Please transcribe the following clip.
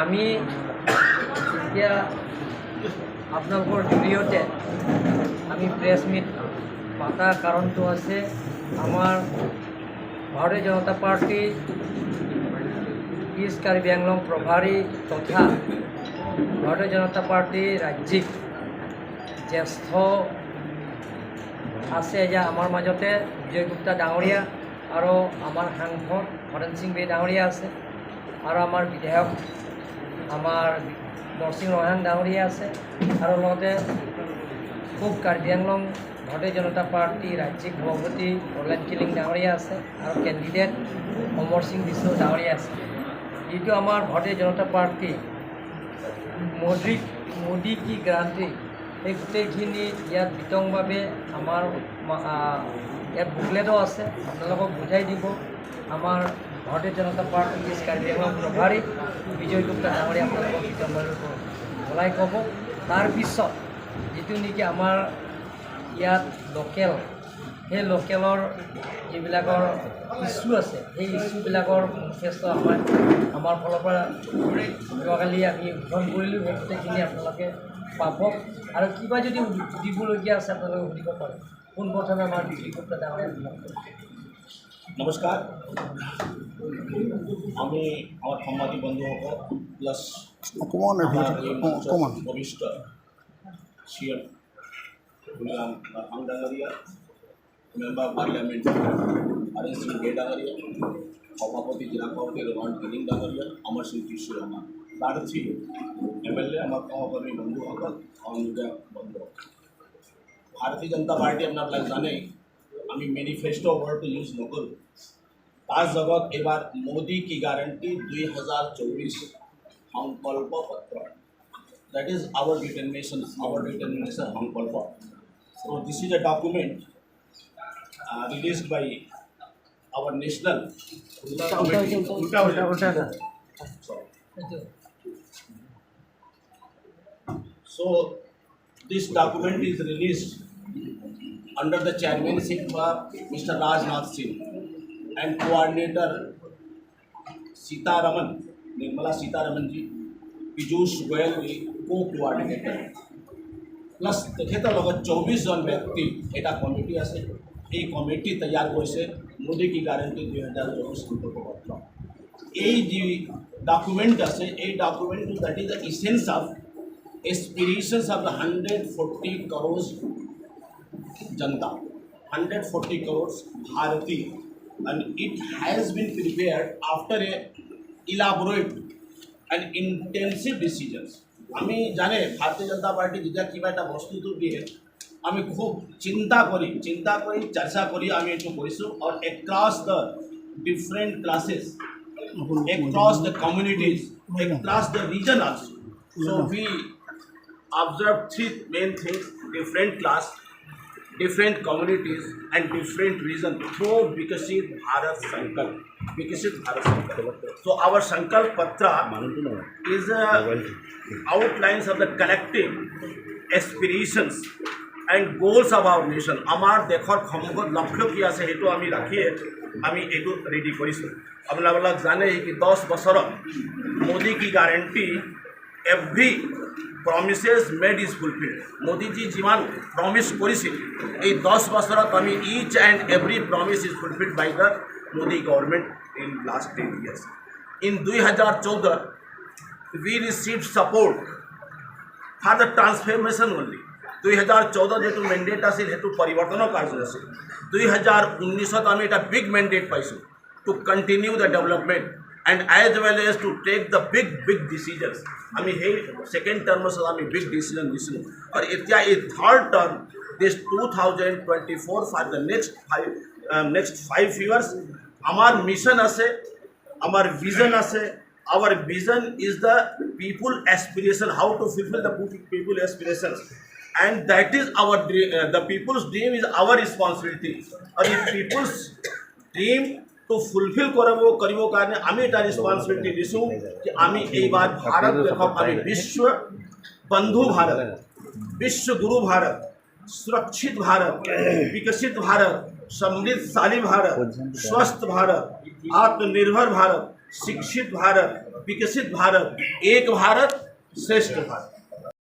আমি এতিয়া আপোনালোকৰ জৰিয়তে আমি প্ৰেছ মিট পতাৰ কাৰণটো আছে, আমাৰ ভাৰতীয় জনতা পাৰ্টি ইষ্ট কাৰ্বি আংলং প্ৰভাৰী তথা ভাৰতীয় জনতা পাৰ্টি ৰাজ্যিক জ্যেষ্ঠ আছে যে আমাৰ মাজতে বিজয় গুপ্তা ডাঙৰীয়া আৰু আমাৰ সাংসদ হৰেণ সিং বে ডাঙৰীয়া আছে আৰু আমাৰ বিধায়ক আমাৰ নৰসিং ৰহাং ডাঙৰীয়া আছে আৰু লগতে পূব কাৰ্বি আংলং ভাৰতীয় জনতা পাৰ্টি ৰাজ্যিক সভাপতি ৰলেন কিলিং ডাঙৰীয়া আছে আৰু কেণ্ডিডেট অমৰ সিং বিশ্ব ডাঙৰীয়া আছে। যিটো আমাৰ ভাৰতীয় জনতা পাৰ্টি মোদী মোদী কি গ্যাৰাণ্টি, সেই গোটেইখিনি ইয়াত বিতংভাৱে আমাৰ ইয়াত বুকলেটো আছে, আপোনালোকক বুজাই দিব আমাৰ ভাৰতীয় জনতা পাৰ্টি ইষ্ট কাৰ্বি আংলং প্ৰভাৰী বিজয় গুপ্তা ডাঙৰীয়া, আপোনালোকক বিতংভাৱে বলাই ক'ব। তাৰপিছত যিটো নেকি আমাৰ ইয়াত লোকেল, সেই লোকেলৰ যিবিলাকৰ ইছ্যু আছে, সেই ইছ্যুবিলাকৰ মেনিফেষ্টো আমাৰ ফালৰ পৰা যোৱাকালি আমি উদ্বোধন কৰিলোঁ। সেই গোটেইখিনি আপোনালোকে পাব আৰু কিবা যদি সুধিবলগীয়া আছে, আপোনালোকে সুধিব পাৰে। পোনপ্ৰথমে আমাৰ বিজয় গুপ্তা ডাঙৰীয়া। নমস্কাৰ। আমি আমাৰ সাংবাদিক বন্ধুসকল প্লাছ অকণমান আমাৰ এই মঞ্চত অকণমান উপবিষ্ট চি এম তুলিৰাম ৰংহাং ডাঙৰীয়া, মেম্বাৰ পাৰ্লিয়ামেণ্ট হৰেণ সিং বে ডাঙৰীয়া, সভাপতি, জিলা সভাপতি ৰোহন গিলিং ডাঙৰীয়া, অমৰ সিং টিচু, আমাৰ প্ৰাৰ্থী এম এল এ, আমাৰ সহকৰ্মী বন্ধুসকল, সহযোগী বন্ধুসকল, ভাৰতীয় জনতা পাৰ্টি আপোনাবিলাক জানেই, আমি মেনিফেষ্টো ৱৰ্ডটো ইউজ নকৰোঁ। তাৰ জগত এইবাৰ মোদী কি গ্যাৰাণ্টি 2024 সংকল্প পত্ৰ। That is our determination, our determination সংকল্প। So this is a document released by our national committee. Sorry. এইটো। So this document is released under the chairmanship of Mr. Rajnath Singh and coordinator Sitaraman, Nirmala Sitaraman ji, Piyush Goyal ji, co-coordinator. Plus তেখেতৰ লগত 24জন ব্যক্তি এটা committee আছে। এই committee তৈয়াৰ কৰিছে মোদী কি গ্যাৰাণ্টি 2024 সংকল্প পত্ৰ। এই যি ডকুমেণ্ট আছে, এই ডকুমেণ্টটো that is the essence of aspirations of the 140 crores Janata, 140 crores Bharati, and it has been prepared after a elaborate and intensive decisions. আমি জানে, ভাৰতীয় জনতা পাৰ্টি যেতিয়া কিবা এটা বস্তুটো দিয়ে, আমি খুব চিন্তা কৰি চৰ্চা কৰি আমি এইটো কৰিছোঁ আৰু across the different classes, across the communities, across the region also. So we observe three main things: different class, different communities, and different region through Vikasit Bharat Sankalp. Vikasit Bharat Sankalp. So our Sankalp Patra is outlines of the collective aspirations and goals of our nation. আমাৰ দেশৰ সন্মুখত লক্ষ্য কি আছে, সেইটো আমি ৰাখিয়ে আমি এইটো ৰেডি কৰিছোঁ। আপোনালোক জানে কি 10 বছৰত মোদী কি guarantee, every promises made is fulfilled. Modiji যিমান প্ৰমিছ কৰিছিল, এই 10 বছৰত আমি each and every promise is fulfilled by the Modi government in last 10 years. In 2014 we received support for the transformation only. 2014 যিটো মেণ্ডেট আছিল, সেইটো পৰিৱৰ্তনৰ কাৰ্য আছিল। 2019ত আমি এটা বিগ মেণ্ডেট পাইছোঁ to continue the development and as well as to take the big big decisions. আমি সেই ছেকেণ্ড টাৰ্মত আমি বিগ ডিচিজন দিছিলোঁ আৰু এতিয়া এই third term, this 2024, for the next 5 years আমাৰ মিছন আছে, আমাৰ ভিজন আছে। Our vision is the people aspiration, how to fulfill the people aspirations, and that is our dream. The people's dream is our responsibility. আৰু এই people's dream to fulfill কৰিবৰ কাৰণে আমি এটা ৰেচপনচিবিলিটি দিছোঁ যে আমি এইবাৰ ভাৰত দেশক আমি বিশ্ব বন্ধু ভাৰত, বিশ্ব গুৰু ভাৰত, সুৰক্ষিত ভাৰত, বিকশিত ভাৰত, সমৃদ্ধশালী ভাৰত, স্वस्थ ভাৰত, আত্মনিৰ্ভৰ ভাৰত, শিক্ষিত ভাৰত, বিকশিত ভাৰত, এক ভাৰত শ্ৰেষ্ঠ ভাৰত।